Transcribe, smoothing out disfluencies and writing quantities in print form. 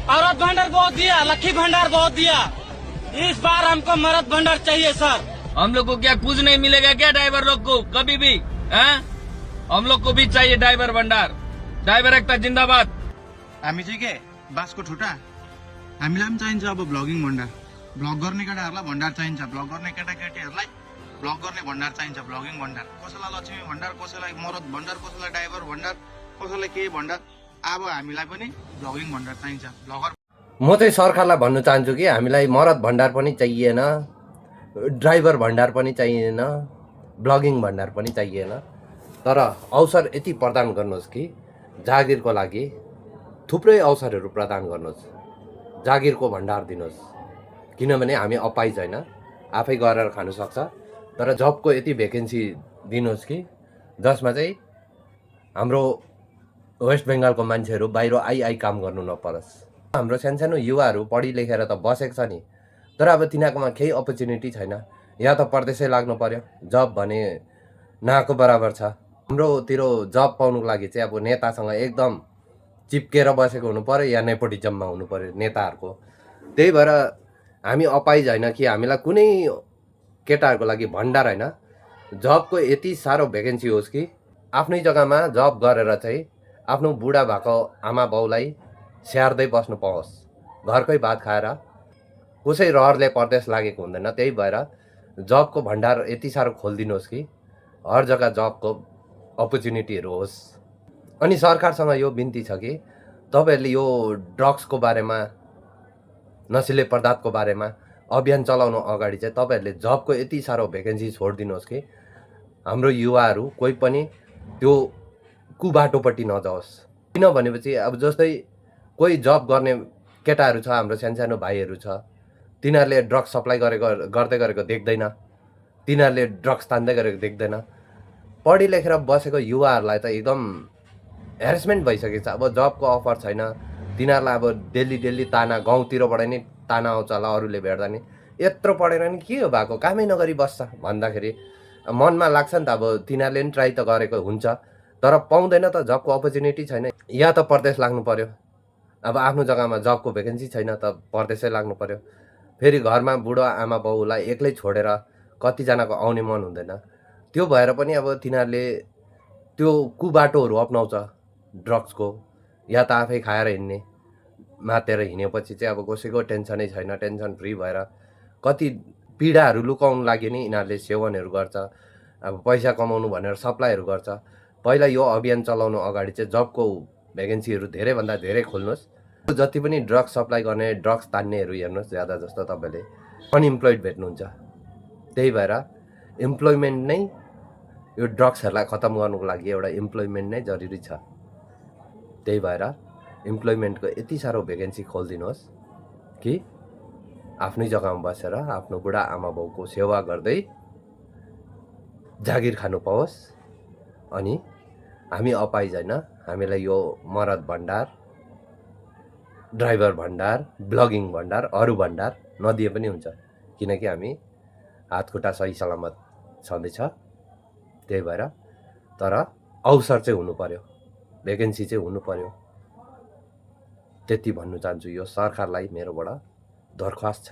औरत भंडार बहुत दिया, लक्ष्मी भंडार बहुत दिया। इस बार हमको मर्द भंडार चाहिए सर। हम लोग को क्या कुछ नहीं मिलेगा क्या ड्राइवर लोग को कभी भी? हैं? हम लोग को भी चाहिए ड्राइवर भंडार। ड्राइवर एकता जिंदाबाद। हामी चाहिँ के बासको ठुटा हामीलाई पनि चाहिन्छ अब भ्लगिङ भण्डार। भ्लग गर्ने केटाहरूलाई भण्डार चाहिन्छ, भ्लग गर्ने केटाकेटीहरूलाई भ्लग गर्ने भण्डार चाहिन्छ, भ्लगिङ भण्डार। कसैलाई लक्ष्मी भण्डार, कसैलाई मरद भण्डार, कसैलाई ड्राइभर भण्डार, कसैलाई के भण्डार। अब हामीलाई पनि भ्लगिङ भण्डार चाहिन्छ, भ्लगर। म चाहिँ सरकारलाई भन्न चाहन्छु कि हामीलाई मरद भण्डार पनि चाहिएन, ड्राइभर भण्डार पनि चाहिएन, ब्लगिङ भण्डार पनि चाहिएन। तर अवसर यति प्रदान गर्नुहोस् कि जागिरको लागि थुप्रै अवसरहरू प्रदान गर्नुहोस्, जागिरको भण्डार दिनुहोस्। किनभने हामी अपाइज होइन, आफै गरेर खानु सक्छ। तर जबको यति भेकेन्सी दिनुहोस् कि जसमा चाहिँ हाम्रो वेस्ट बेङ्गालको मान्छेहरू बाहिर आई काम गर्नु नपरोस्। हाम्रो सानसानो युवाहरू पढी लेखेर त बसेको छ नि, तर अब तिनीहरूकोमा केही अपर्च्युनिटी छैन। या त परदेशै लाग्नु पर्यो, जब भने नआएको बराबर छ। हाम्रोतिर जब पाउनुको लागि चाहिँ अब नेतासँग एकदम चिप्केर बसेको हुनु पर्यो या नेपोटिजममा हुनु पर्यो नेताहरूको। त्यही भएर हामी अपाइज होइन कि हामीलाई कुनै केटाहरूको लागि भण्डार होइन, जबको यति साह्रो भेकेन्सी होस् कि आफ्नै जग्गामा जब गरेर चाहिँ आफ्नो बुढा भएको आमा बाउलाई स्याहार्दै बस्नु पाओस्। घरकै भात खाएर कसै रहरले परदेश लागेको हुँदैन। त्यही भएर जबको भण्डार यति साह्रो खोलिदिनुहोस् कि हर जग्गा जबको अपर्च्युनिटीहरू होस्। अनि सरकारसँग यो बिन्ती छ कि तपाईँहरूले यो ड्रग्सको बारेमा, नसिले पदार्थको बारेमा अभियान चलाउनु अगाडि चाहिँ तपाईँहरूले जबको यति साह्रो भेकेन्सी छोडिदिनुहोस् कि हाम्रो युवाहरू कोही पनि त्यो कुबाटोपट्टि नजाओस्। किन भनेपछि अब जस्तै कोही जब गर्ने केटाहरू छ, हाम्रो सानसानो भाइहरू छ, तिनीहरूले ड्रग्स सप्लाई गर्दै गरेको देख्दैन, तिनीहरूले ड्रग्स तान्दै गरेको देख्दैन। पढी लेखेर बसेको युवाहरूलाई त एकदम हेरेसमेन्ट भइसकेको छ। अब जबको अफर छैन, तिनीहरूलाई अब डेली ताना, गाउँतिरबाट नि ताना आउँछ होला अरूले भेट्दा नि, यत्रो पढेर नि के हो भएको, कामै नगरी बस्छ भन्दाखेरि मनमा लाग्छ नि त। अब तिनीहरूले नि ट्राई त गरेको हुन्छ, तर पाउँदैन त, जबको अपर्च्युनिटी छैन। या त परदेश लाग्नु पर्यो, अब आफ्नो जग्गामा जबको भेकेन्सी छैन त परदेशै लाग्नु पर्यो। फेरि घरमा बुढो आमा बाउलाई एक्लै छोडेर कतिजनाको आउने मन हुँदैन। त्यो भएर पनि अब तिनीहरूले त्यो कुबाटोहरू अप्नाउँछ ड्रग्सको, या त आफै खाएर हिँड्ने, मातेर हिँडेपछि चाहिँ अब कसैको टेन्सनै छैन, टेन्सन फ्री भएर कति पीडाहरू लुकाउनु लागि नि यिनीहरूले सेवनहरू गर्छ। अब पैसा कमाउनु भनेर सप्लाईहरू गर्छ। पहिला यो अभियान चलाउनु अगाडि चाहिँ जबको भेकेन्सीहरू धेरैभन्दा धेरै खोल्नुहोस्। जति पनि ड्रग्स सप्लाई गर्ने, ड्रग्स तान्नेहरू हेर्नुहोस्, ज्यादा जस्तो तपाईँले अनइम्प्लोइड भेट्नुहुन्छ। त्यही भएर इम्प्लोइमेन्ट नै, यो ड्रग्सहरूलाई खतम गर्नुको लागि एउटा इम्प्लोइमेन्ट नै जरुरी छ। त्यही भएर इम्प्लोइमेन्टको यति साह्रो भेकेन्सी खोलिदिनुहोस् कि आफ्नै जग्गामा बसेर आफ्नो बुढा आमा बाउको सेवा गर्दै जागिर खानु पाओस्। अनि हामी अपाइज होइन, हामीलाई यो मरद भण्डार, ड्राइभर भण्डार, ब्लगिङ भण्डार, अरू भण्डार नदिए पनि हुन्छ, किनकि हामी हातखुट्टा सही सलामत छँदैछ। त्यही भएर तर अवसर चाहिँ हुनु पर्यो, भेकेन्सी चाहिँ हुनु पर्यो, त्यति भन्नु चाहन्छु। यो सरकारलाई मेरोबाट दरख्वास्त छ।